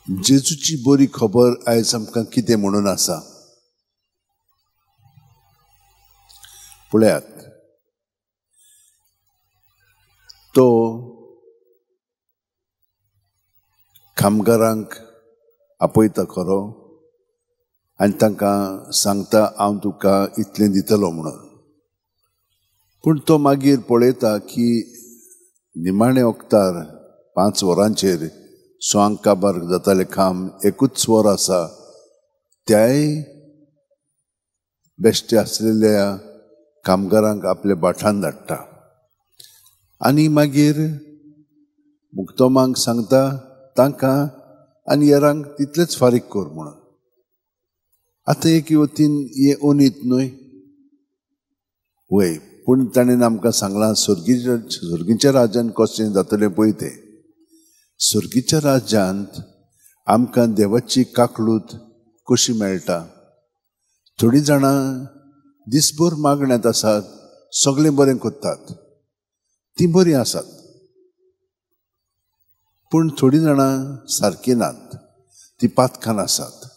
जेजूची बरी खबर आयज आमकां कितें म्हणून आसा पळयात. तो कामगारांक आपयता खरो आनी तांकां सांगता हांव तुका इतलें दितलो म्हणून. पूण तो मागीर पळयता की निमाणे वखतार 5 वरांचेर स्वांग काबार जातालें काम एकूच वर आसा, त्याय बेश्टे आसलेल्या कामगारांक आपल्या बाठान धाडटा आनी मागीर मुक्तोमांक सांगता तांकां आनी हेरांक तितलेच फारीक कर म्हणून. आतां एक वतीन हें अनीत न्हय वय, पूण ताणें आमकां सांगलां सर्गीच्या राज्यान कशें जातलें पळय तें. सर्गीच्या राज्यांत आमकां देवाची काकळूत कशी मेळटा. थोडीं जाणां दिसभर मागण्यांत आसात, सगळें बरें करतात, तीं बरीं आसात, पूण थोडीं जाणां सारकीं नात, तीं पातकान आसात.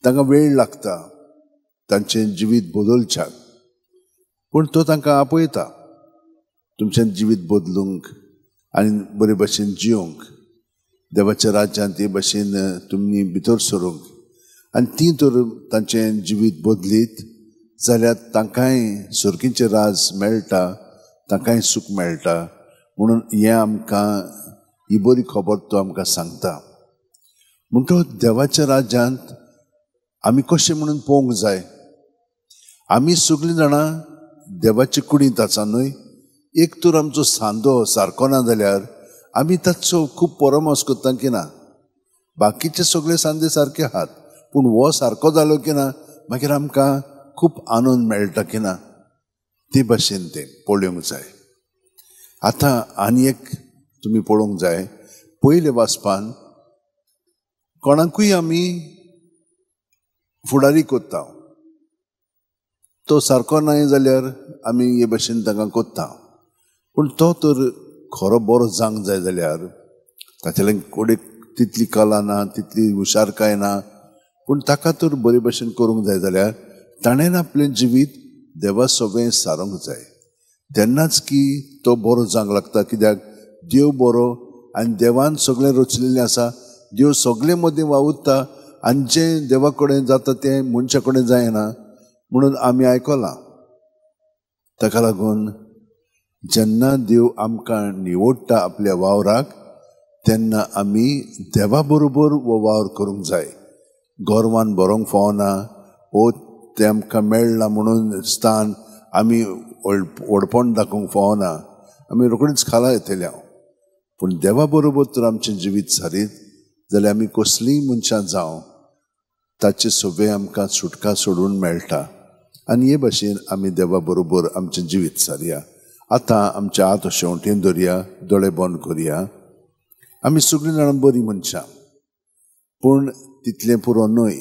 तांकां वेळ लागता तांचें जिवीत बदलच्याक, पूण तो तांकां आपयता तुमचें जिवीत बदलूंक आनी बरे भशेन जिवंक, देवाच्या राज्यांत ते भशेन तुमी भितर सरूंक. आनी तीं तर तांचें जिवीत बदलीत जाल्यार तांकांय सर्गीचें राज मेळटा, तांकांय सूख मेळटा. म्हणून हें आमकां ही बरी खबर तो आमकां सांगता. म्हणटकच देवाच्या राज्यांत आमी कशें म्हणून पळोवंक जाय. आमी सगळीं जाणां देवाचे कुडींत आसा न्हय. एक तर आमचो सांदो सारको ना जाल्यार आमी ताचो खूब परामर्श करता की ना, बाकीचे सगळे सांदे सारके आहात, पूण हो सारको जालो की ना मागीर आमकां खूब आनंद मेळटा की ना. ते भाशेन तें पळोवंक जाय. आतां आनी एक तुमी पळोवंक जाय, पयले वाचपान कोणाकूय आमी फुडारी करता, तो सारको नाय जाल्यार आमी हे भाशेन तांकां करता, पूण तो तर खरो बरो जावंक जाय जाल्यार ताचे कडेन तितली कला ना, तितली हुशारकाय ना, पूण ताका तर बरे भाशेन करूंक जाय जाल्यार ताणें आपलें जिवीत देवा सवें सारूंक जाय. तेन्नाच की तो बरो जावंक लागता. कित्याक देव बरो आनी देवान सगळें रचलेलें आसा. देव सगळे मदीं वावुरता आनी जें देवा कडेन जाता तें मनशा कडेन जायना म्हणून आमी आयकलां. ताका लागून जेन्ना देव आमकां निवडटा आपल्या वावराक तेन्ना आमी देवा बरोबर हो वावर करूंक जाय. गोरवान बरोवंक फावना, ओ तें आमकां मेळ्ळां म्हणून स्थान आमी व्हडपण दाखोवंक फावना, आमी रोखडीच खाला येतले हांव. पूण देवा बरोबर तर आमचें जिवीत सारीत जाल्यार आमी कसलीय मनशां जावं ताचे सगळें आमकां सुटका सोडून मेळटा. आनी हे भाशेन आमी देवा बरोबर आमचें जिवीत सारया. आतां आमच्या हात शेंवटेन दवरया, दोळे बंद करया. आमी सगळीं जाणां बरीं मनशां, पूण तितलें पुरो न्हय,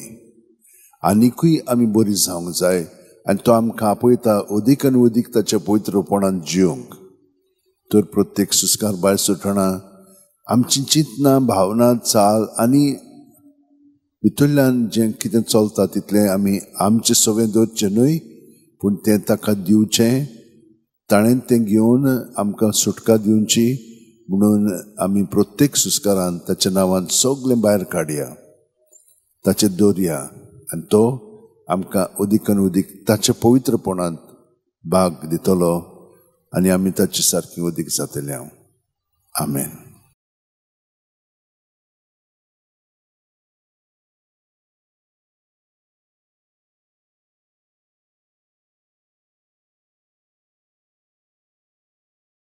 आनिकूय आमी बरी जावंक जाय. आनी तो आमकां आपयता अदीक आनी अदीक ताच्या पवित्रपणान जिवंक. तर प्रत्येक सुस्कार भायर सुटना आमची चिंतना, भावना, चाल आनी भितरल्यान जें कितें चलता तितलें आमी आमचें सगळें दवरचें न्हय, पूण तें ताका दिवचें, ताणें तें घेवन आमकां सुटका दिवची. म्हणून आमी प्रत्येक सुस्कारान ताच्या नांवान सगळें भायर काडया, ताचें दवरया आनी तो आमकां अदीक आनी अदीक ताच्या पवित्रपणांत भाग दितलो आनी आमी ताचे सारकी अदीक जातले. हांव आमेन.